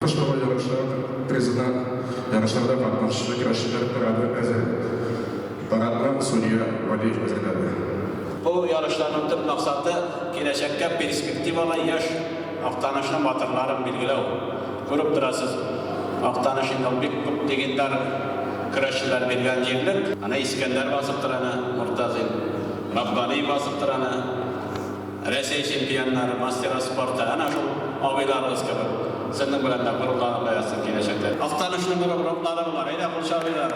Кыш бабай ярышлар призына ярышларда катнашучы көрәшчеләр парады әзер. Парадны судья Вәлиев әзерләде. Бу ярышларның төп максаты, киләчәккә перспективалы яшь Актанышның батырларын билгеләү. Күреп торасыз, Актаныш инде ул бик күп легендар көрәшчеләр биргән җирлек. Әнә Искәндәр басып тора әнә, Мортазин, Раббани басып тора әнә. Рәсәй чемпионнары, мастера спорта, әнә шул абыйларыгыз кебек. Сезнең белән дә горурланырга язсын киләчәктә. Актанышның горурлыклары болар, әйдә кул чабыйлар.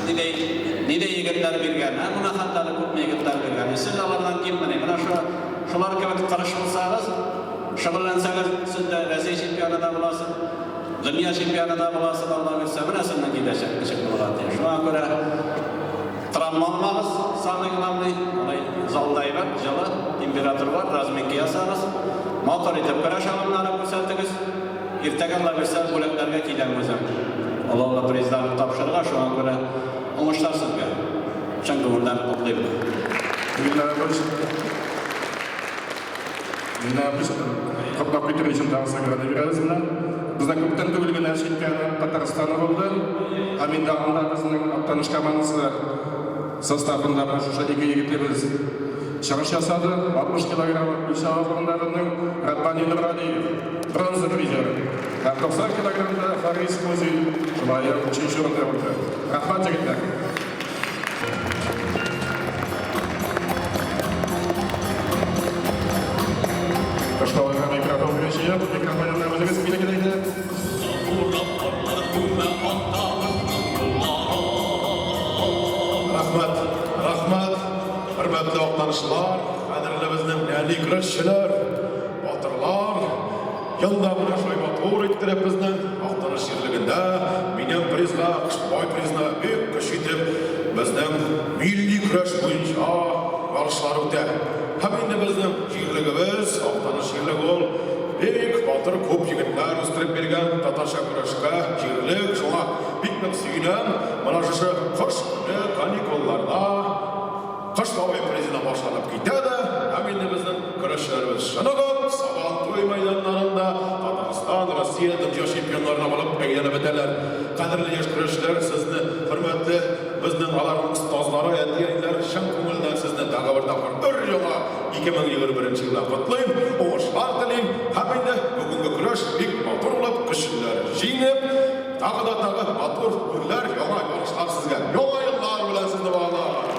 Нидәй, нидәй егетләр биргән, ә моңа хәтле әле күпме егетләр биргән. Сез алардан киммени? Менә шу, шулар кебек тырыш булсагыз, шөгыльләнсәгез, сез дә Рәсәй чемпионы да буласыз. Дөнья чемпионы да буласыз, Алла бирсә, менә сезнең киләчәк ничек булырга тиеш. Шуңа күрә травма алмагыз, самый главный, алай залда әйбәт, җылы, температура бар, разминка ясагыз, матур итеп көрәш алымнары күрсәтегез. Иртәгә, Алла бирсә, бүләкләргә киләм үзем. Олы-олы призларны тапшырырга, шуңа күрә уңышлар сезгә. Чын күңелдән котлыйм. Милләтебез Менә без котлап китер өчен тагын сәнгате бирәбез менә. Бездә күптән түгел генә чемпионат Татарстаны булды. Һәм инде анда безнең Актаныш командасы составында менә шушы ике егетебез чыгыш ясады. 60 килограмм үлчәү авырлыгында безнең Раббани Нургалиев, бронза призер. Һәм 90 килограммда Фарис Музин шулай ук өченче урында булды. Рәхмәт, егетләр! Кышлауга микрофон бирүче микрофон янына үзегез килегез әйдә. Рәхмәт, рәхмәт, хөрмәтле актанышлар, кадерле безнең нәни көрәшчеләр, батырлар. Елда менә шулай матур иттереп безнең Актаныш җирлегендә минем призга, Кышлыбай призына бик көч итеп безнең милли көрәш буенча ярышлар үтә. Һәм инде безнең җирлегебез, Актаныш җирлеге ул бик батыр күп егетләр үстереп биргән татарча көрәшкә җирлек, шуңа бик нык сөенәм. Менә шушы кыш көне каникулларда Кыш бабай призына башланып китә дә, һәм инде безнең көрәшчеләребез чыныгып, Сабантуй мәйданнарында Татарстан, Россия, дөнья чемпионнарына булып әйләнеп бетәләр. Кадерле яшь көрәшчеләр, сезне, хөрмәтле безнең аларның остазлары, әти-әниләр, чын күңелдән сезне тагы бер тапкыр өр-яңа 2021 нче елда котлыйм, уңышлар телим һәм инде бүгенге көрәш бик матур булып, көчлеләр җиңеп, Тагы да тагы матур үрләр, яңа ярышлар сезгә. Яңа еллар белән сезне, балалар!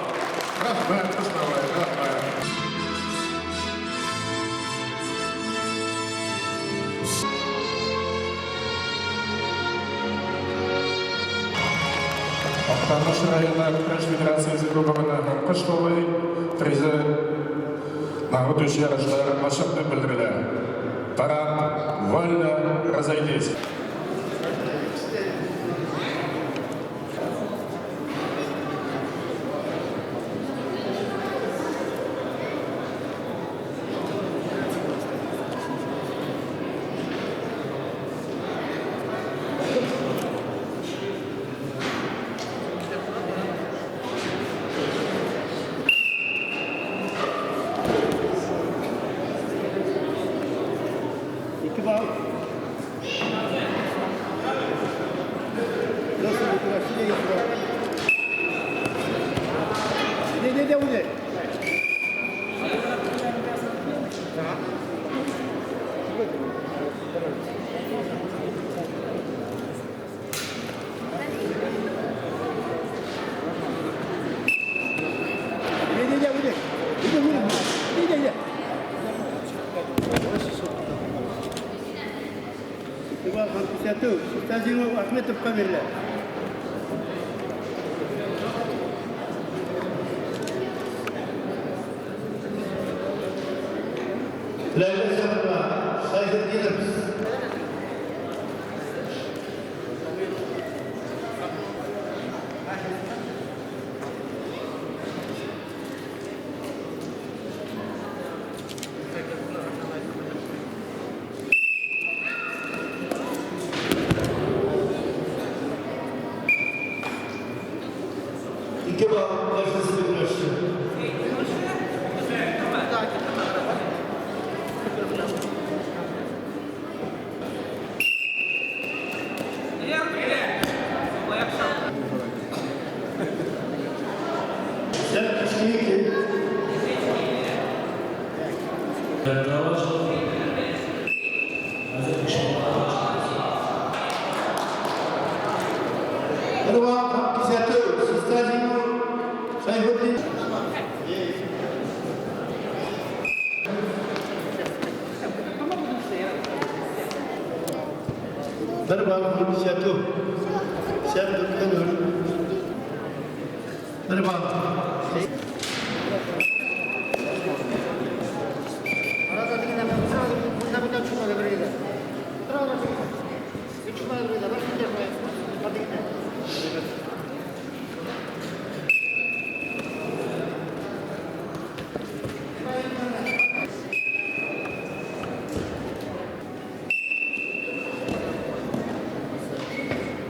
Рәхмәт, Кыш бабай, рәхмәт. Актаныш районы Көрәш федерациясе кубогына һәм Кыш бабай призы на үтүче ярышлар ачык дип белдерелә. Парад вольно разойтись! Ике балл. Игътибар һәм күрсәтү Мортазинов Ахметовка бирелә. Ләйлә Сәфәрова, Шәйхетдинов. Ике балл нәрсәсе көрәшче. Бер балл һәм кисәтү. Чиста җиңү Шәйхетдин. Бер балл һәм кисәтү. Шәп дүрткә нөл. Бер балл.